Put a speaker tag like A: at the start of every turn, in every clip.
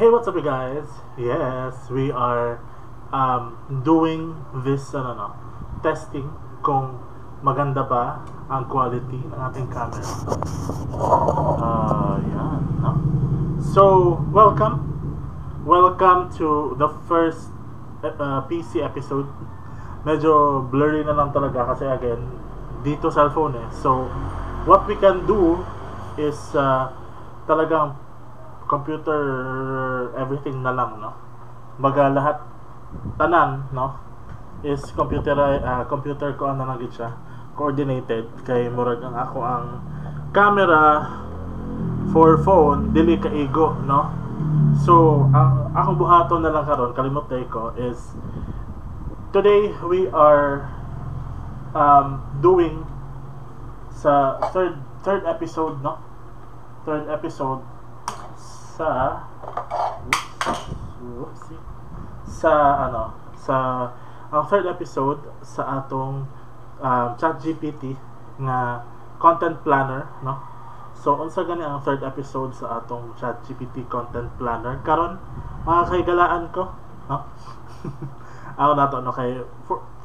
A: Hey, what's up, you guys? Yes, we are doing this ano, no, testing kung maganda ba ang quality ng ating camera. Yan, no? So, welcome. Welcome to the first PC episode. Medyo blurry na lang talaga kasi, again, dito cellphone eh. So, what we can do is talagang computer everything na lang, no? Baga lahat tanan, no, is computer, computer ko ano na gid siya coordinated kay murag ang ako ang camera for phone dili kaigo, no? So ang akong buhaton na lang karon, kalimot ko, is today we are doing sa third episode, no, third episode sa oops, oopsie, sa ano, sa ang third episode sa atong ChatGPT nga content planner, no? So unsa gani ang third episode sa atong ChatGPT content planner karon, mga kahigalaan ko, no? Ako nato, no, kay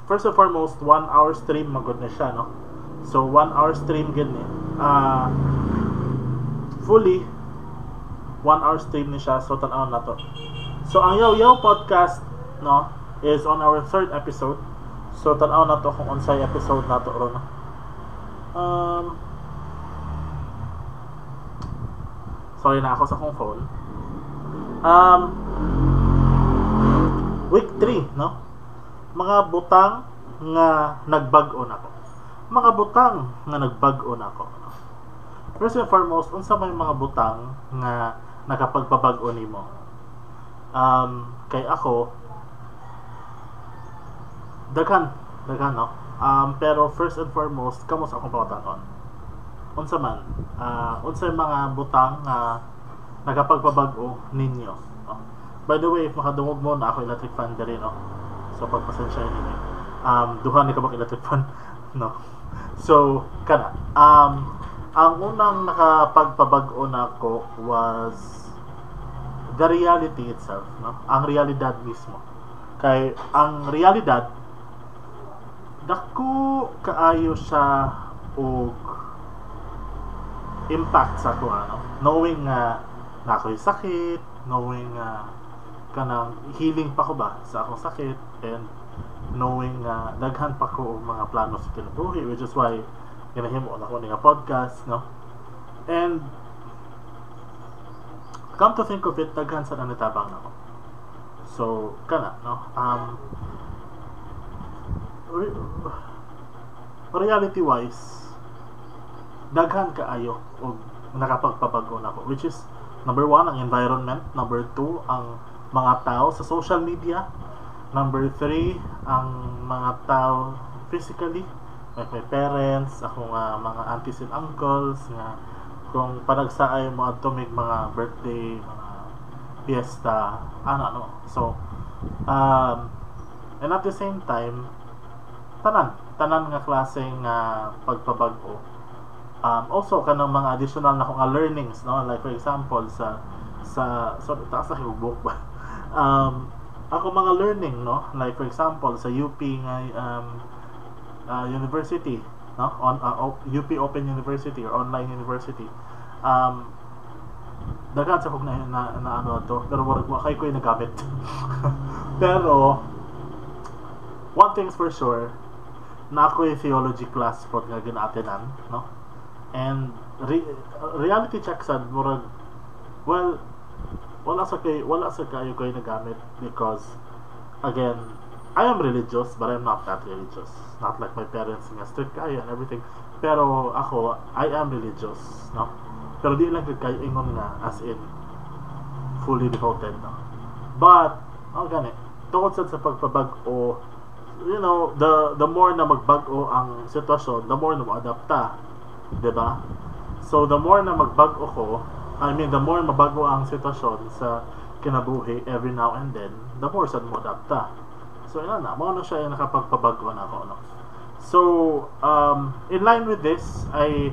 A: first and foremost, 1 hour stream magud na siya, no? So 1 hour stream gid ni, fully 1 hour stream ni siya. So tan-awon nato. So ang Yaw Yaw Podcast, no, is on our third episode. So tan-aw nato kung unsay episode nato ron, no? Sorry na ako sa akong phone. Week 3, no? Mga butang nga nagbag-o nako. Mga butang nga nagbag-o nako, no? First and foremost, unsa may mga butang nga nakapagpabag-o nimo? Kay ako daghan, daghan, no? Pero first and foremost, kamo sa akong pangutanon. Unsa man, unsay mga butang nga nakapagpabag-o ninyo, no? By the way, if makadungog mo na ako electric fan diri, no? So pagpasensya ninyo. Duha ni ka electric fan, no? So kana. Ang unang nakapagpabag-o nako was the reality itself, no? Ang realidad mismo. Kay ang realidad dako kaayo siya og impact sa ako, ano, knowing nga na ako'y sakit, knowing nga kanang healing pa ko ba sa akong sakit, and knowing nga daghan pa ko og mga plano sa kinabuhi, which is why ginahimo nako ni nga podcast, no? And come to think of it, daghan sa nanitabang nako. So kana, no, reality wise, daghan kaayo og nakapagpabago nako, which is number one, ang environment, number two, ang mga tao sa social media, number three, ang mga tao physically, like my parents, akong mga aunties and uncles nga kung panagsaay mo adto mig mga birthday, mga fiesta, ano ano. So and at the same time, tanan tanan nga klase nga pagpabag-o. Also kanang mga additional na nga learnings, no? Like for example sa, sorry, taas na buhok ba, ako mga learning, no? Like for example sa UP nga university, no, on UP Open University or online university, daghan sa kog na ano to, pero murag wa kay ko nagamit. Pero one thing's for sure na ako yung theology class pod nga gina-attendan, no? And reality check sad, murag, well, wala sa kayo ko'y nagamit because, again, I am religious, but I'm not that religious, not like my parents nga strict kayo and everything. Pero ako, I am religious, no? Pero di lang kay ingon nga as in fully devoted, no? But oh, gani tungod sad sa pagpabag-o, the more na magbag-o ang sitwasyon, the more na mo-adapta, 'di ba? So the more na magbag-o ko, I mean, the more mabago ang sitwasyon sa kinabuhi every now and then, the more sad mo adapta. So yun na, mao na siya yung nakapagpabago na ako, no? So in line with this, I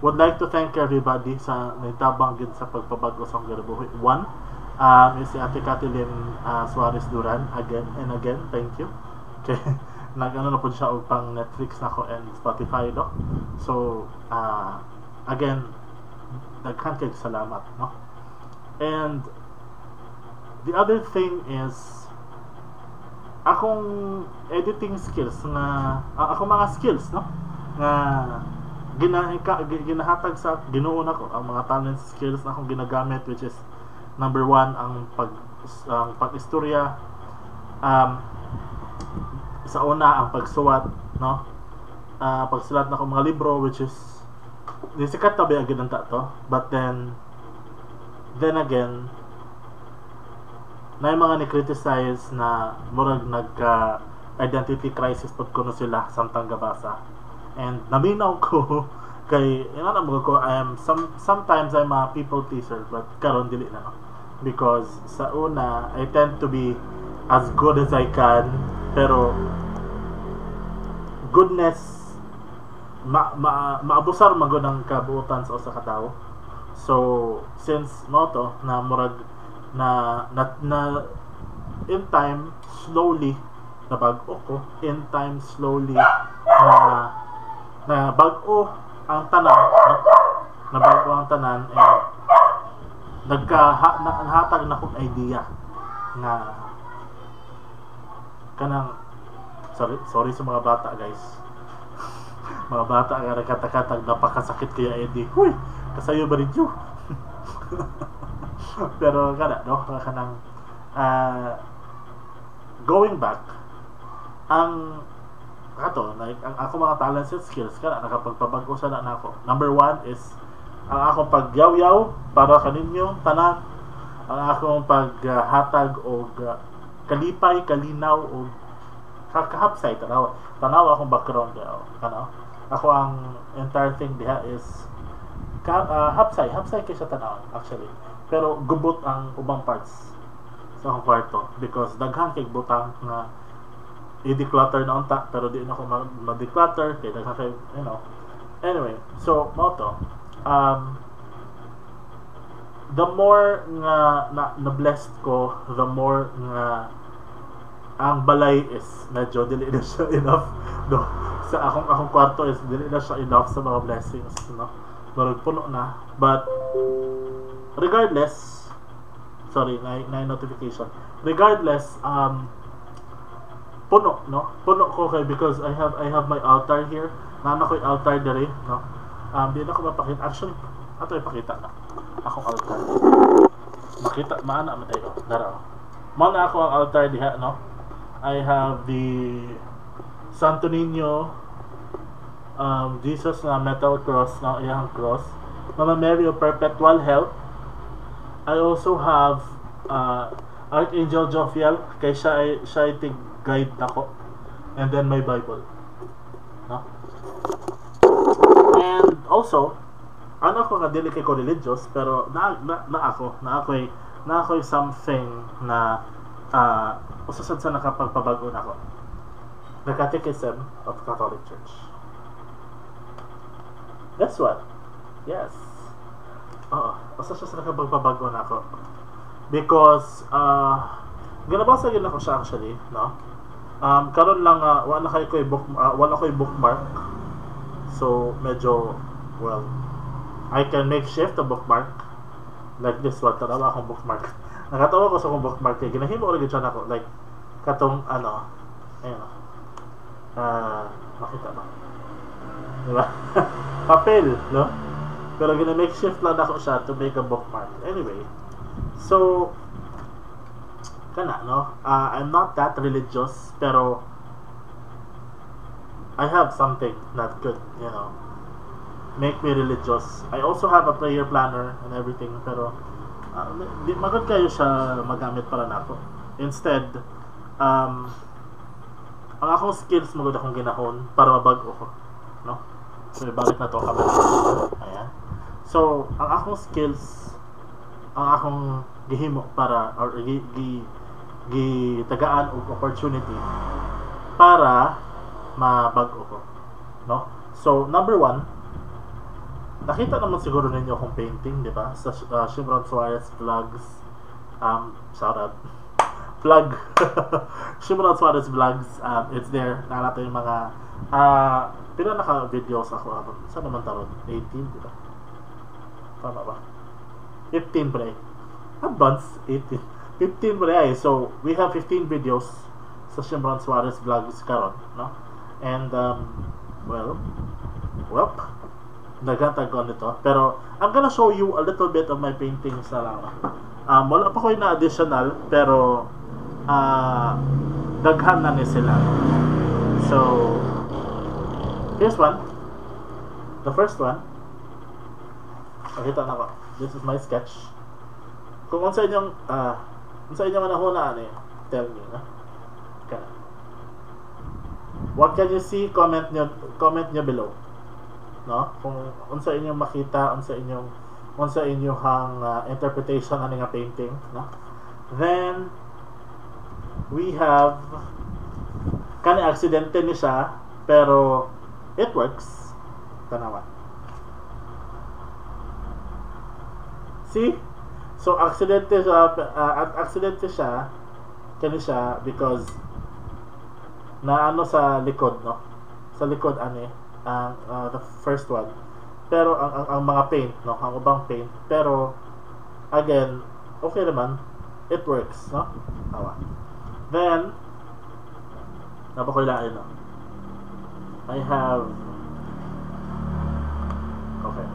A: would like to thank everybody sa nitabang gid sa pagpabago sa akong kinabuhi. One, Is si Ate Katilin Suarez Duran. Again and again, thank you. Okay. Nag-ano na po siya og pang Netflix nako and Spotify, no? So, again, daghan kay salamat, no? And the other thing is akong editing skills nga akong mga skills, no, nga ginahatag sa Ginoo nako, ang mga talent skills na akong ginagamit, which is number one, ang pag-istorya, sa una ang pagsuwat, no, pagsulat na akong mga libro, which is di sikat na ba gid to, but then again, na yung mga ni-criticize na murag nagka identity crisis pod kuno sila samtang gabasa, and naminaw ko kay ina na mo ko. I am sometimes I'm a people pleaser, but karon dili na, no? Because sa una I tend to be as good as I can, pero goodness ma, ma maabusar man gud ang kabuotan sa usa ka tawo. So since mo to na murag na in time slowly nabag-o ko, in time slowly na bag-o ang tanan, no? Nabag-o ang tanan and nagka na, nahatag na kong idea nga kanang, sorry, sorry sa mga bata, guys, mga bata nga nagkatakatag, napakasakit kaya edi huy kasayo ba rin yun. Pero kana, no, kanang going back, ang kato, like ang ako mga talents and skills kana nakapagpabago sa na nako. Number one is ang akong pagyawyaw para kaninyo tanan, ang akong paghatag og kalipay, kalinaw og kakahapsay. Tanaw, tanaw akong background diha, kana ako ang entire thing diha is hapsay, hapsay kay siya tanaw actually, pero gubot ang ubang parts sa akong kwarto because daghan kay butang nga i-declutter na unta, pero di na ako ma-declutter kay daghan kay. Anyway, so mao to, the more nga na blessed ko, the more nga ang balay is medyo dili na siya enough, no? Sa akong kwarto is dili na siya enough sa mga blessings, no? Murag puno na. But regardless, sorry na notification, regardless, puno, no? Puno ko kay because I have my altar here na ko altar diri, no? Di na ko mapakita actually. Ato ipakita na akong altar, makita maana man tayo dara, oh. Mao na ako ang altar diha, no? I have the Santo Niño, Jesus na metal cross na iyang cross, Mama Mary of Perpetual Help. I also have Archangel Jophiel kay siya ay tig guide nako, and then my Bible, no? And also ano ako nga dili kay ko religious, pero na ako'y something na usa sad sa nakapagpabago nako, the Catechism of the Catholic Church. This one, yes. Oo, usa siya sa nakapagpabago nako because ginabasa gyud nako siya actually, no? Karon lang wala kay ko'y book wala ko'y bookmark, so medyo, well, I can make shift a bookmark like this one. Tanawa akong bookmark. Nakatawa ko sa akong bookmark kay ginahimo ko lagi siya nako, like katong ano, ayun, ah, makita ba, di ba? Papel, no? Pero gina make shift lang nako siya to make a bookmark. Anyway, so kana, no, I'm not that religious, pero I have something that could make me religious. I also have a prayer planner and everything, pero di magod kayo siya magamit para nako. Instead, ang akong skills magod akong ginahon para mabag-o ko, no? So ibalik na to ang camera. Ayan. So, ang akong skills ang akong gihimo para or gi, gi, gitagaan og opportunity para mabag-o ko, no? So, number one, nakita naman siguro ninyo akong painting, di ba? Sa Shimron Suarez Vlogs. Shout out. Plug. Shimron Suarez Vlogs. It's there. Naa to yung mga pila naka videos ako aron. Saan naman taron? 18, di ba? Tama ba? 15 pre. Advance 18. 15 pre ay. So, we have 15 videos sa Shimron Suarez Vlogs karon, no? And well, naghatag ko nito. Pero I'm gonna show you a little bit of my paintings na lang. Wala pa ko na additional, pero daghan na ni sila. So, here's one. The first one. Pakita na ko. This is my sketch. Kung unsa inyong nahunaan eh, tell me, no? Okay. What can you see? Comment nyo below. No? Kung unsa inyong makita, unsa inyong interpretation ani nga painting, no? Then we have kani aksidente ni siya, pero it works. Tanawa. See? So aksidente siya, aksidente siya kani siya because na ano sa likod, no? Sa likod ani ang the first one. Pero ang mga paint, no, ang ubang paint, pero again, okay naman, it works, no? Tawa. Then napakuilain, no? I have, okay.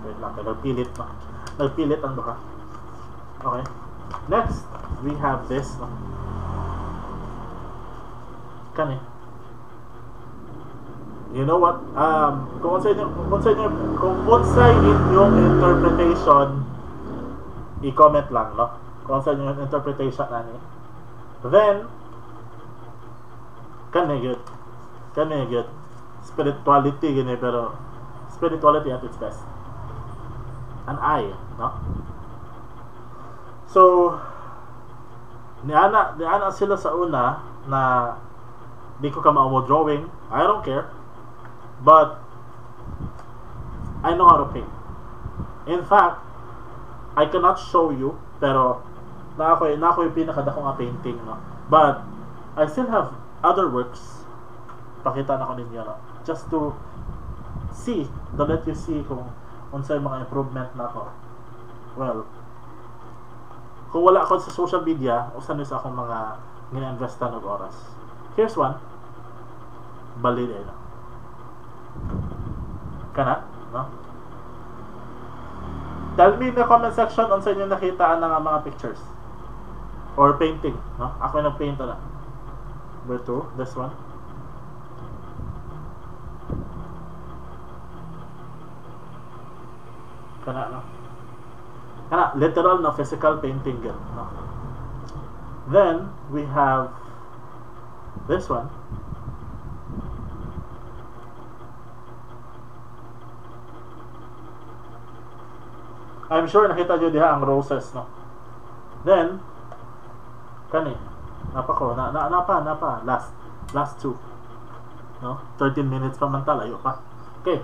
A: Wait lang, nagpilit, no? Nagpilit ang duha. Okay. Next, we have this, no? Kani. You know what? Kung unsa inyong interpretation, i-comment lang, no? Kung unsa inyong interpretation ani. Then kani gyud. Spirituality gini, pero spirituality at its best. An eye, no? So niana sila sa una na di ko ka mao drawing. I don't care. But I know how to paint. In fact, I cannot show you, pero na ako yung pinakadako nga painting, no? But I still have other works. Pakita na ko ninyo, no? Just to see, to let you see kung unsay mga improvement na ako. Well, kung wala ako sa social media, usa ni sa akong mga gina-investan og oras. Here's one. Bali no? Kana, no? Tell me in the comment section unsa inyo nakita ang mga pictures or painting, no? Ako yung nag-paint na. Number 2, this one. Kana, no? Kana, literal na physical painting gyud, no? Then we have this one. I'm sure nakita nyo diha ang roses, no? Then kani napa ko na, na napa napa last last two, no? 13 minutes pa man ta, layo pa. Okay,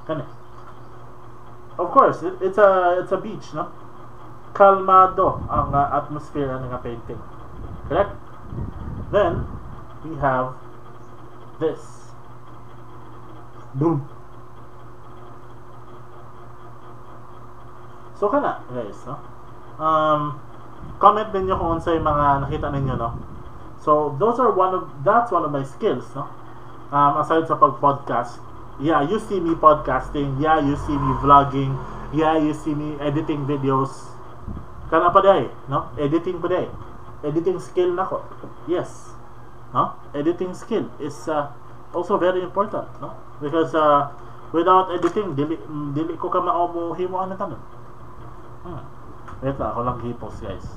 A: kani. Of course, it's a beach, no? Kalmado ang atmosphere ng painting. Correct? Then we have this. Boom. So kana, guys, no? Comment ninyo kung unsay mga nakita ninyo, no? So those are that's one of my skills, no? Aside sa pag-podcast, yeah, you see me podcasting, yeah, you see me vlogging, yeah, you see me editing videos. Kana pa day, no? Editing pa day. Editing skill nako. Yes. No? Editing skill is also very important, no? Because without editing, dili ko ka mao mo himo ang tanan. Wait lang, ako lang hipos, guys.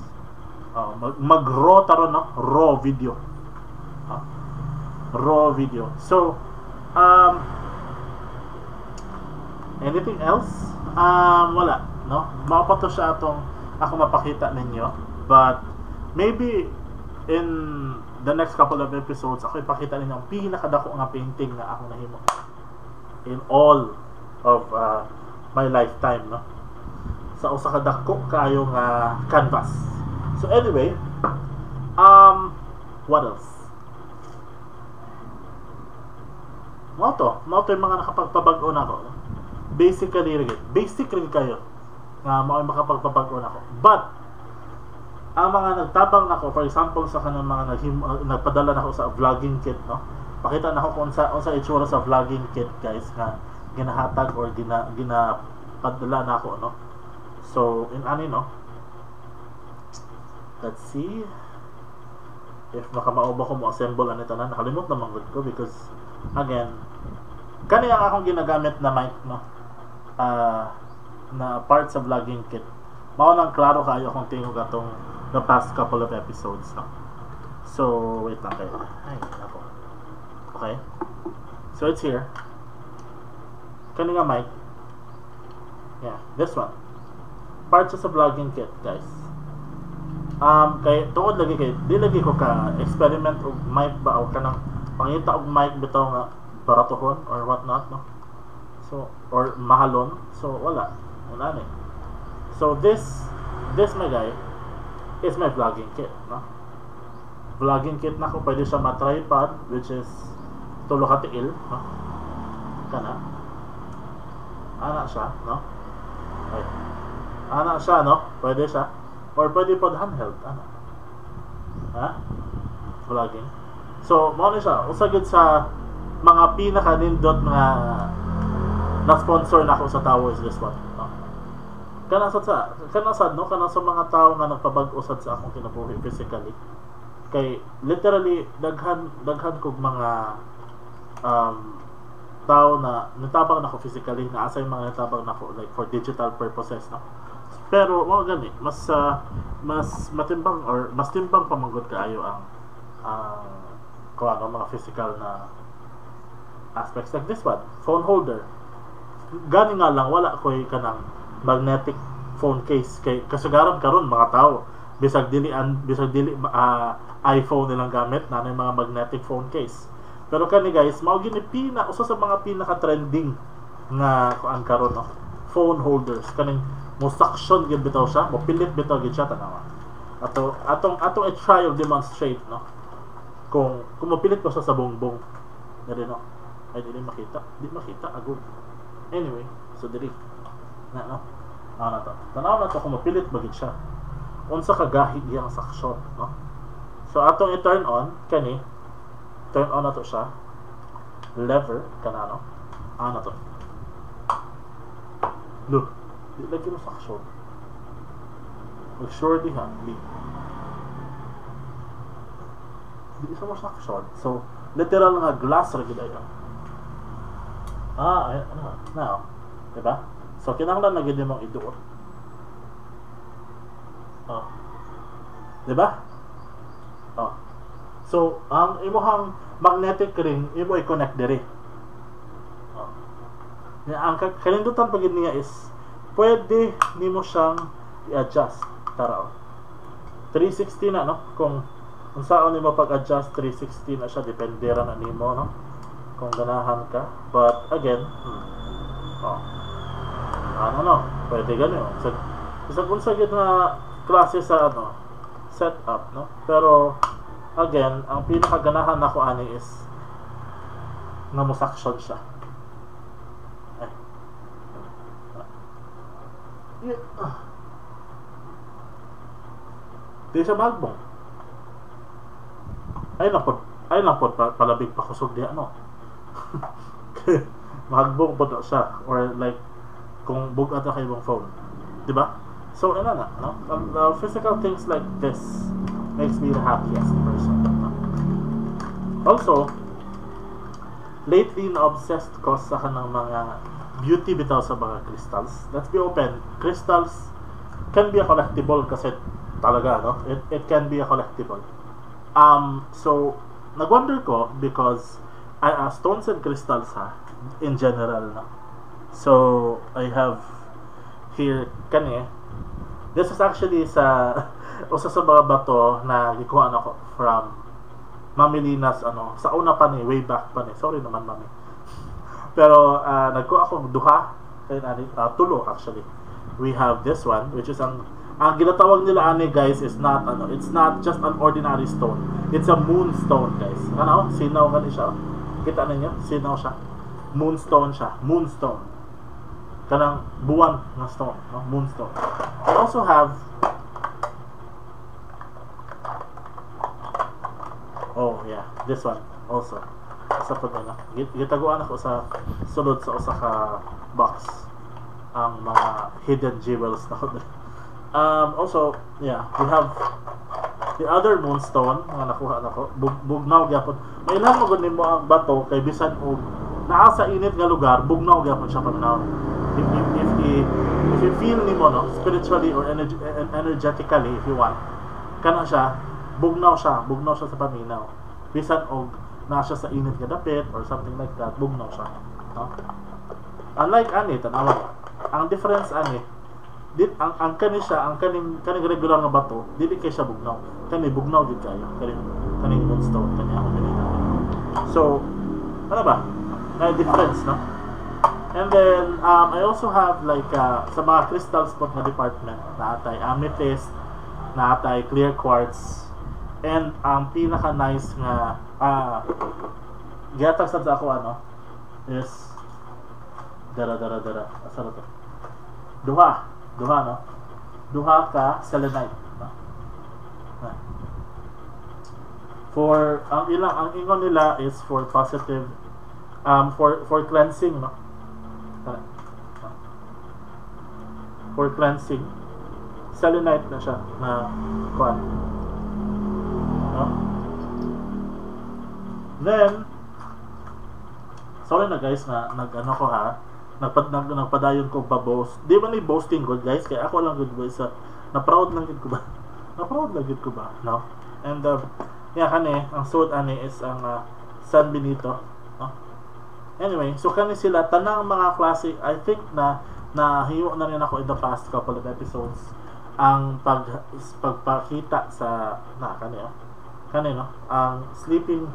A: Mag-raw taron, no? Raw video. Raw video. So, anything else? Wala, no? Mao pa to siya atong ako mapakita ninyo. But maybe in the next couple of episodes, ako ipakita ninyo ang pinakadako nga painting na ako nahimo in all of my lifetime, no? Sa usa ka dako kaayo nga canvas. So anyway, what else? Mao to yung mga nakapagpabag-o nako. Basically, basic rin kayo nga mao yung makapagpabag-o nako. But ang mga nagtabang nako, for example, sa kanang mga nagpadala nako sa vlogging kit, no? Pakita nako kung unsa itsura sa vlogging kit, guys, nga ginahatag or ginapadala nako, no? So, in ani, no? Let's see if makamao ba ko mo assemble ani tanan. Nakalimot na man gud ko because again, kani ang akong ginagamit na mic, no? Na part sa vlogging kit. Mao nang klaro kayo akong tingog atong the past couple of episodes, no? So, wait lang kayo. Ay, nako. Okay. So, it's here. Kani nga mic. Yeah, this one. Part siya sa vlogging kit, guys. Kay tuod lagi kay di lagi ko ka experiment og mic ba o kanang pangita og mic bitaw nga baratohon or what not, no? So, or mahalon. So, wala. Wala ni. So, this, my guy, is my vlogging kit, no? Vlogging kit na ko, pwede siya ma-tripod, which is tulo ka tiil, no? Kana. Ana siya, no? Ay. Ana siya, no? Pwede siya. Or pwede pod handheld, ana. Ha? Vlogging. So, mao ni siya. Usa gyud sa mga pinaka-nindot nga na-sponsor nako sa tawo is this one. No? Kana sad sa kana sad, no, kana sa mga tawo nga nagpabag-o sad sa akong kinabuhi physically. Kay literally daghan daghan kog mga tao na nitabang nako physically, na asa yung mga nitabang nako like for digital purposes, no? Pero mao gani, mas matimbang or mas timbang pa man gud kaayo ang kung ano, mga physical na aspects like this one, phone holder. Gani nga lang wala ko'y kanang magnetic phone case kay kasagaran karon mga tao, bisag dili iPhone nilang gamit na yung mga magnetic phone case. Pero kani, guys, mao gini pina usa sa mga pinaka trending nga kuan karon, no, phone holders, kaning mo suction gyud bitaw siya, mo pilit bitaw gyud siya. Tanawa ato, atong i-try or demonstrate, no, kung mapilit ko siya sa bongbong diri, no? Ay, dili makita, di makita agud. Anyway, so diri na, no? Ano na to, tanaw na to kung mapilit ba gid siya, unsa kagahi iyang suction, no? So atong i-turn on kani, turn on na to siya, lever kana, no? Ano to? Look, di lagi mo suction. Mag sure diha, di siya mo suction. So literal nga glass ra gid ayo. Ah, ay, ano na, oh. Diba? So kinahanglan na gid nimong iduot. Oh. Diba? Oh. So ang imuhang magnetic ring imo i-connect diri. Oh. Nya ang kanindutan pa gid niya is pwede nimo siyang i-adjust. Tara, oh. 360 na, no? Kung unsaon nimo pag-adjust, 360 na siya, depende ra na nimo, no? Kung ganahan ka. But again, oh. Ano, no? Pwede gani, oh. Sa bisag unsa gyud nga klase sa ano setup, no? Pero again, ang pinakaganahan nako ani is nga mo suction siya. Ay. Yeah. Di siya magbong. Ay lang pod palabig pa kusog diha, no? Mahagbong pod na siya or like kung bugat na kay imong phone. Di ba? So ano na, no? Physical things like this makes me the happiest person. No? Also, lately na obsessed ko sa kanang mga beauty bitaw sa mga crystals. Let's be open. Crystals can be a collectible kasi talaga, no? It can be a collectible. So nagwonder ko because stones and crystals ha, in general, no? So I have here kani. This is actually sa usa sa mga bato na gikuha nako from Mami Lina's ano, sa una pa ni, way back pa ni. Sorry naman, Mami. Pero nagkuha ako duha kay nani, tulo actually. We have this one, which is ang Ang ginatawag nila ani, guys, is not ano, it's not just an ordinary stone. It's a moonstone, guys. Ano? Sinaw kani siya. Kita ninyo? Sinaw siya. Moonstone siya. Moonstone. Kanang buwan nga stone, no? Moonstone. I also have, oh yeah, this one also. Sa pod na. Gitaguan ako sa sulod sa usa ka box ang mga hidden jewels na ko. Also, yeah, we have the other moonstone nga nakuha nako. Bugnaw gyapon. Mailhan mo gud nimo ang bato kay bisan og naa sa init nga lugar, bugnaw gyapon siya paminaw. If you feel nimo, no, spiritually or energetically, if you want, kana siya, bugnaw siya sa paminaw. Bisan og naa siya sa init nga dapit or something like that, bugnaw siya, no? Unlike ani, tanawa. Ang difference ani, dit ang kani siya, ang kaning regular nga bato, dili kay siya bugnaw. Kani bugnaw gid kayo, kaning moonstone kani ako ganina. So, ano ba? Na difference, no? And then I also have like sa mga crystal spot na department, naatay amethyst, naatay clear quartz, and ang pinaka nice nga gihatag sad sa ako ano is dara dara dara asa to? Duha. Duha, no? Duha ka selenite, no? For ang ilang ang ingon nila is for positive, for cleansing, no? For cleansing, selenite na siya na kuan, no? Then sorry na guys na nag-ano ko ha, nagpadayon ko ba boast. Di ba ni boasting good guys, kaya ako lang good boy sa na proud lang gid ko ba. Na proud lang gid ko ba, no? And yeah, kani ang suod ani is ang San Benito, no? Anyway, so kani sila tanang mga klase, I think na nahimo na rin ako in the past couple of episodes ang pagpakita sa na kani oh. Kani, no, ang sleeping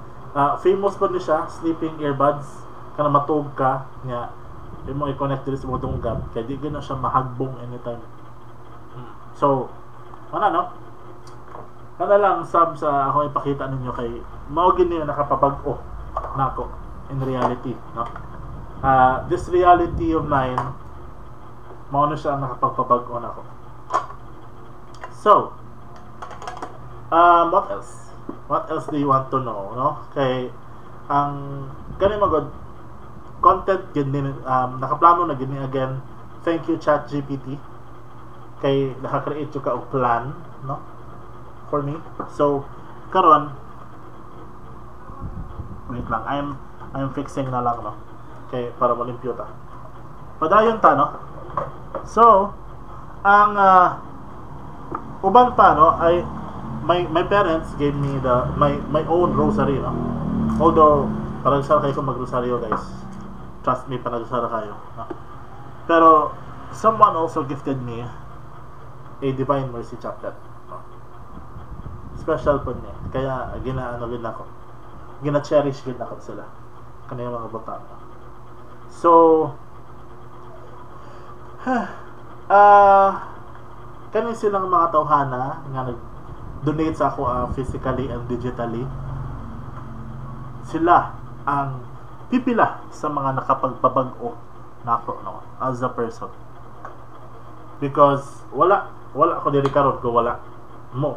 A: famous pa ni siya, sleeping earbuds, kana matug ka nya imo i-connect diri sa imong dunggan kay di gyud na siya mahagbong anytime. So, ano, no? Kana lang sab sa ako ipakita ninyo kay mao gini ang nakapabag-o nako in reality, no? This reality of mine, mao na siya ang nakapagpabag-o nako. So, what else? What else do you want to know, no? Kay ang kani magod content gid ni nakaplano na gid ni again. Thank you ChatGPT kay naka-create ka og plan, no, for me. So karon wait lang, I'm fixing na lang, no, kay para malimpyo ta. Padayon ta, no. So ang uban pa, no, ay my parents gave me the my own rosary, no. Although parang sa kayo mag-rosaryo guys, trust me, panagsara kayo, no? Pero someone also gifted me a Divine Mercy Chaplet, no? Special po niya. Kaya ginaano gid nako, gina-cherish gid nako sila kaniyang mga butang. So kani silang mga tawhana nga nag-donate sa ako physically and digitally. Sila ang pipila sa mga nakapagpabag-o nako, no, as a person. Because wala ko diri karon kung wala mo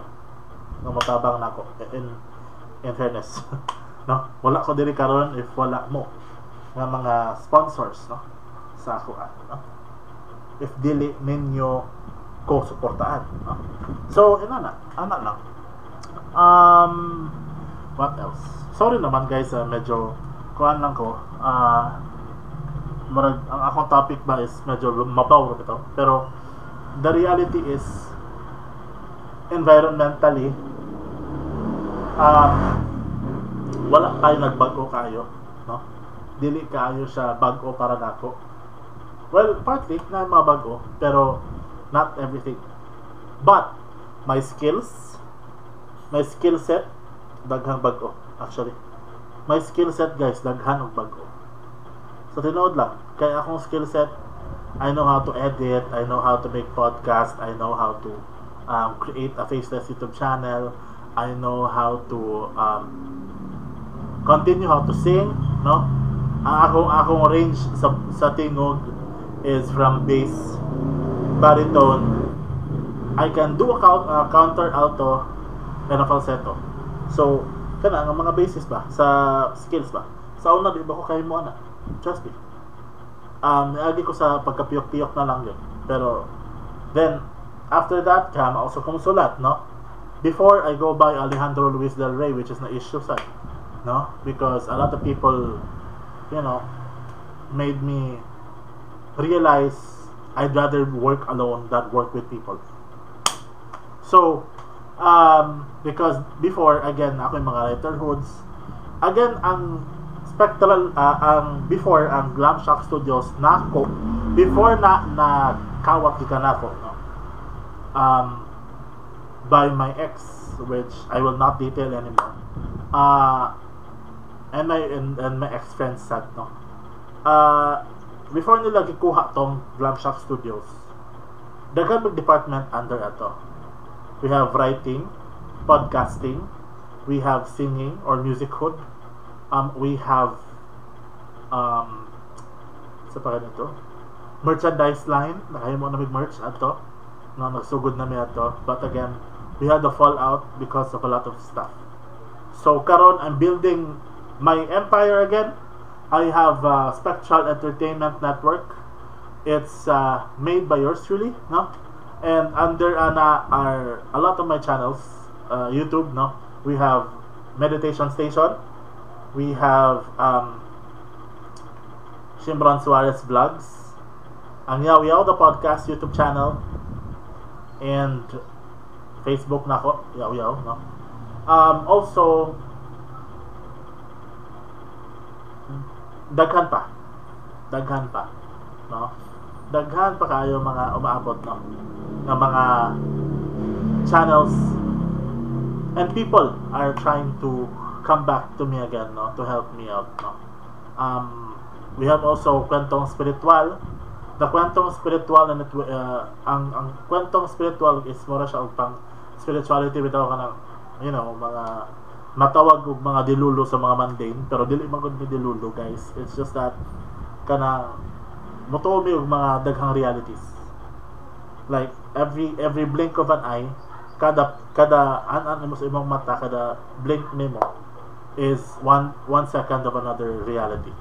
A: nga motabang nako, in fairness. No, wala ko diri karon if wala mo nga mga sponsors, no, sa ako, no? If dili ninyo ko suportaan, no? So ina na, ana lang. What else? Sorry naman guys, medyo kuan lang ko, marag, ang akong topic ba is medyo mabaw ito, pero the reality is environmentally wala tayo nagbago kayo, no? Dili kayo siya bago para nako. Well, partly na mabago, pero not everything. But my skills, my skill set, daghang bago actually. My skill set guys, daghan og bago. So tinuod lang, kay akong skill set, I know how to edit, I know how to make podcast, I know how to create a faceless YouTube channel. I know how to continue how to sing, no? Ang akong range sa tingog is from bass, baritone. I can do a counter alto and a falsetto. So, kana ang mga basis ba sa skills ba? Sa una, di ba ko kahimo ana? Trust me. Niagi ko sa pagkapiyok-piyok na lang gyud. Pero then after that, kaya also kong sulat, no? Before, I go by Alejandro Luis Del Rey, which is na issue sad, no? Because a lot of people made me realize I'd rather work alone than work with people. So, because before, again, ako yung mga writerhoods. Again, ang Spectral, ang before, ang Glam Shock Studios, nako, before na kawat ka nako, no? By my ex, which I will not detail anymore. And my ex-friends said, no? Before nila gikuha tong Glam Shock Studios, daghan mag department under ato. We have writing, podcasting, we have singing or music hood, we have sa pa nito, merchandise line, nakahimo na mig merch ato, no, nagsugod na mi ato, but again, we had a fallout because of a lot of stuff. So karon I'm building my empire again. I have Spectral Entertainment Network. It's made by yours truly, no? And under ana are a lot of my channels, YouTube, no? We have Meditation Station, we have Shimron Suarez Vlogs, ang Yaw Yaw the Podcast YouTube channel, and Facebook nako, Yaw Yaw, no? Also, daghan pa. Daghan pa. No? Daghan pa kayo mga umaabot, no? Nga mga channels and people are trying to come back to me again, no? To help me out, no? We have also Kwentong Spiritual. The Kwentong Spiritual and ang Kwentong Spiritual is mura siya og pang spirituality bitaw, kanang mga matawag og mga delulu sa mga mundane, pero dili man gud mi delulu, guys. It's just that kanang motuo mi og mga daghang realities, like every blink of an eye, kada an-an mo sa imong mata, kada blink nimo is one second of another reality.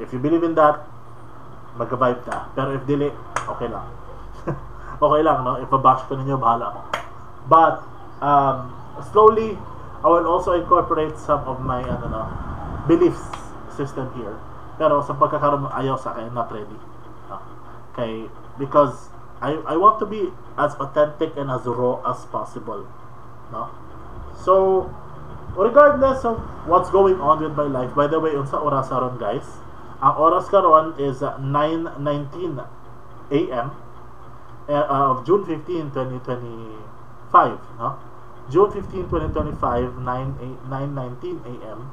A: If you believe in that, magka-vibe ta, pero if dili, okay lang, okay lang, no? If bash ko ninyo, bahala mo. But slowly I will also incorporate some of my ano, no, beliefs system here. Pero sa pagkakaroon, ayaw sa akin, not ready. No? Okay, because I want to be as authentic and as raw as possible. No? So, regardless of what's going on with my life, by the way, unsa oras aron, guys? Ang oras karon is 9:19 a.m. Of June 15, 2025, no? June 15, 2025, 9 9:19 a.m.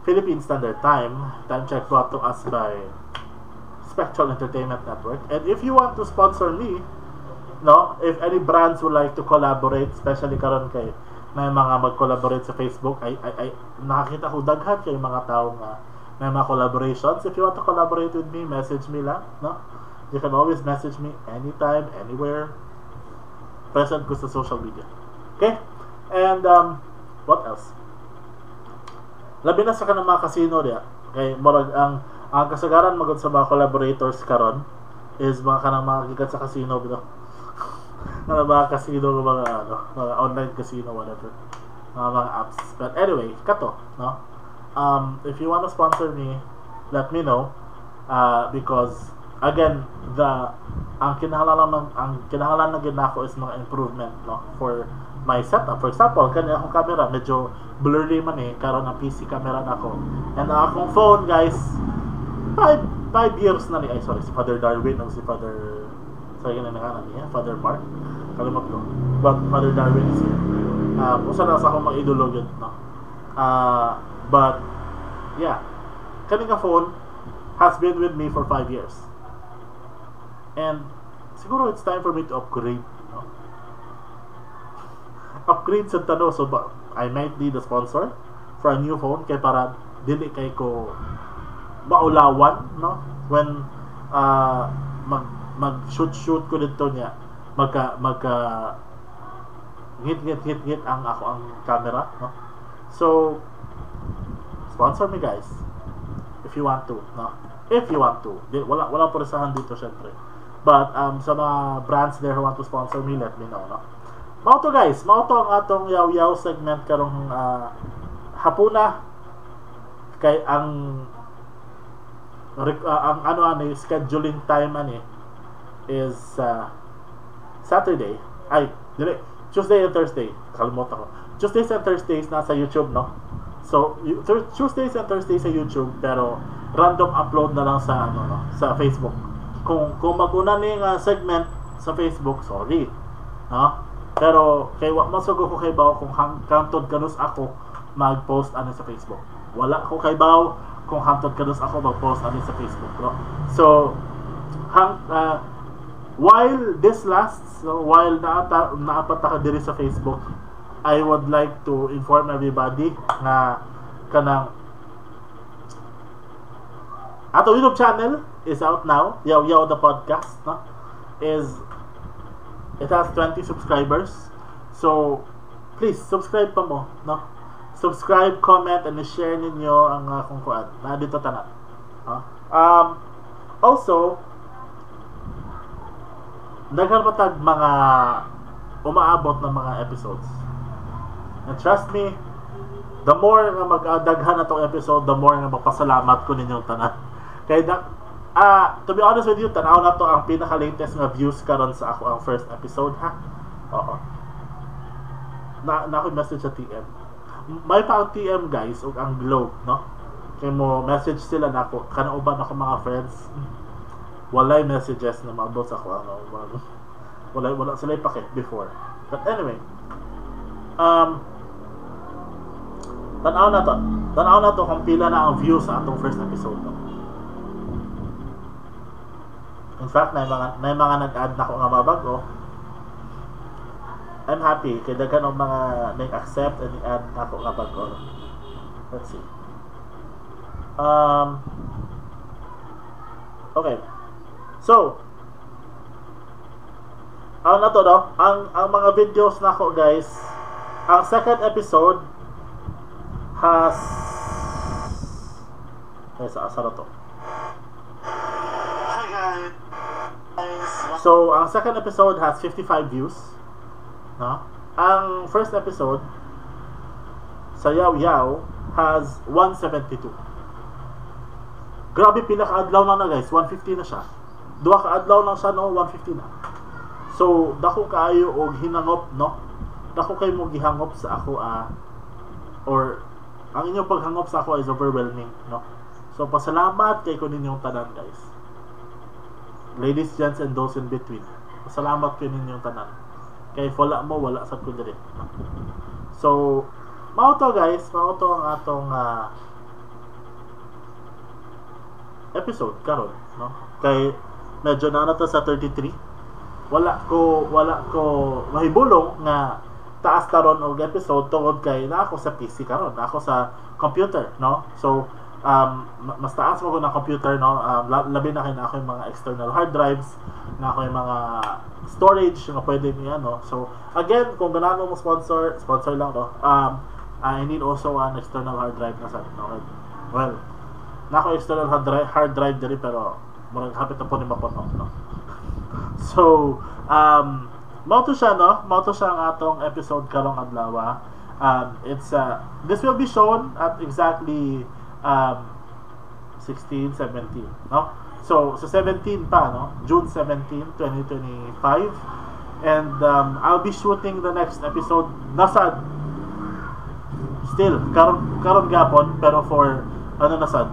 A: Philippine Standard Time. Time check brought to us by Spectral Entertainment Network. And if you want to sponsor me, no, if any brands would like to collaborate, especially karon kay may mga mag-collaborate sa Facebook, ay nakakita ko daghan kay mga tao nga may mga collaborations. If you want to collaborate with me, message me lang, no? You can always message me anytime, anywhere. Present ko sa social media. Okay? And what else? Labi na sa kanang mga casino diya. Okay, murag ang kasagaran magod sa mga collaborators karon is mga kanang mga gikan sa casino bitaw. Kanang mga casino, mga ano, mga online casino, whatever. Mga apps. But anyway, kato, no? If you want to sponsor me, let me know. Because again, the ang kinahanglan ng ang kinahanglan na gyud nako is mga improvement, no, for my setup. For example, kani akong camera medyo blurry man eh karon, ang PC camera nako. And ang akong phone, guys, 5 years na ni, ay sorry, si Father Darwin o si Father, sorry, na ngalan niya, Father Mark, kalimot ko. But Father Darwin is here. Usa na sa akong mga idolo gyud, no. But yeah, kani nga phone has been with me for 5 years. And siguro it's time for me to upgrade, no? Upgrade sa ta, no? So ba, I might need a sponsor for a new phone kay para dili kay ko maulawan, no, when mag mag shoot shoot ko dito niya, magka magka ngit ngit ngit ngit ang ako ang camera, no? So sponsor me, guys, if you want to, no? If you want to. Di, wala wala pwersahan dito, syempre, but sa mga brands there who want to sponsor me, let me know, no? Mao to, guys, mao to ang atong yaw-yaw segment karong hapuna kay ang ano ani scheduling time ani is Saturday, ay dili, Tuesday and Thursday. Kalimot ako. Tuesdays and Thursdays nasa YouTube, no? So Tuesdays and Thursdays sa YouTube, pero random upload na lang sa ano, no, sa Facebook. Kung maguna ni nga segment sa Facebook, sorry, no? Pero kay wa man ko kay baw kung hangtod kanus ako mag-post ano sa Facebook. Wala ko kay baw kung hangtod kanus ako mag-post ano sa Facebook, no? So hang while this lasts, so while naata naapat ka diri sa Facebook, I would like to inform everybody nga kanang ato YouTube channel is out now. Yaw Yaw the Podcast, no? Is it has 20 subscribers. So please subscribe pa mo, no? Subscribe, comment, and share ninyo ang akong kuan. Na dito tanan. No? Also, daghan pa tag mga umaabot ng mga episodes. And trust me, the more nga magdaghan na tong episode, the more nga magpasalamat ko ninyong tanan. Kay da, to be honest with you, tanaw na to ang pinaka-latest nga views karon sa ako ang first episode, ha. Oo. Na ako message sa TM. May pa ang TM, guys, ug ang Globe, no? Kay mo message sila nako, kana uban ako mga friends. Walay messages na maabot sa ako ano, wala wala sila ipakit before. But anyway, tanaw na to. Tanaw na to kung pila na ang views sa atong first episode, no? In fact, may mga nag-add na ko nga mabago. I'm happy kay daghan og mga nag-accept and i-add na ako nga bago. Let's see. Okay. So, ang na to, no? Ang mga videos nako, guys, ang second episode has, ay, sa asa na to?
B: Hi, guys.
A: So, ang second episode has 55 views. No? Ang first episode sa Yaw Yaw has 172. Grabe, pila ka adlaw na na, guys, 150 na siya. Duha ka adlaw lang siya, no, 150 na. So, dako kaayo og hinangop, no? Dako kay mo gihangop sa ako or ang inyong paghangop sa ako is overwhelming, no? So, pasalamat kay ko ninyong tanan, guys. Ladies, gents, and those in between. Pasalamat kay ninyong tanan. Kay wala mo, wala sa ko diri. No? So, mao to, guys, mao to ang atong episode karon, no? Kay medyo na to sa 33. Wala ko mahibulong nga taas karon og episode tungod kay na ako sa PC karon, na ako sa computer, no? So, mas taas mo ko na computer, no? Labi na kay na ako yung mga external hard drives, na ako yung mga storage nga pwede niya, no? So, again, kung ganahan mo sponsor, sponsor lang, no? I need also an external hard drive na sa, no? Well, na ako external hard drive diri pero murag hapit na po ni mapuno, no? So, mao to siya, no? Mao to siya ang atong episode karong adlaw. It's this will be shown at exactly 16, 17, no? So, sa 17 pa, no? June 17, 2025. And I'll be shooting the next episode nasa still karon karon gapon, pero for ano na sad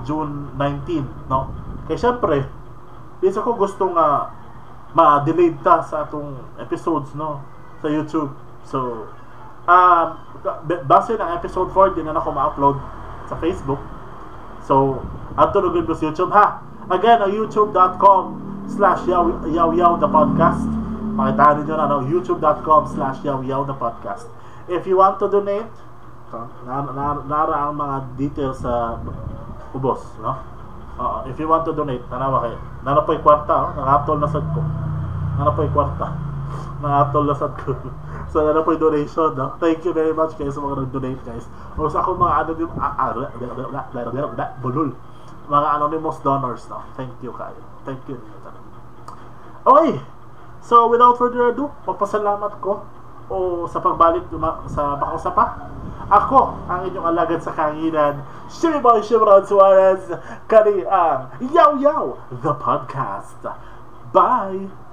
A: June 19, no? Kay syempre di sa ko gusto nga ma-delayed ta sa atong episodes, no, sa YouTube. So base ng episode 4 di na ako ma-upload sa Facebook. So adto na gyud ko sa YouTube, ha. Again, ang youtube.com/yaw yaw the podcast. Pakitaan ninyo na, no? youtube.com/yawyaw the podcast. If you want to donate, nara ang mga details sa ubos, no? Oo, if you want to donate, tanawa kay. Nara po'y kwarta, oh. Nakatol na sad ko. Nara po'y kwarta. Nakatol na sad ko. So, nara po'y donation, no? Thank you very much kayo sa mga nag-donate, guys. O sa akong mga ano, bulol. Mga anonymous donors, no? Thank you kayo. Thank you. Okay. So, without further ado, magpasalamat ko o sa pagbalik sa Baka pa. Ako, ang inyong alagad sa kahanginan, Shimmy Boy Shimron Suarez, kani ang Yaw Yaw, the podcast. Bye!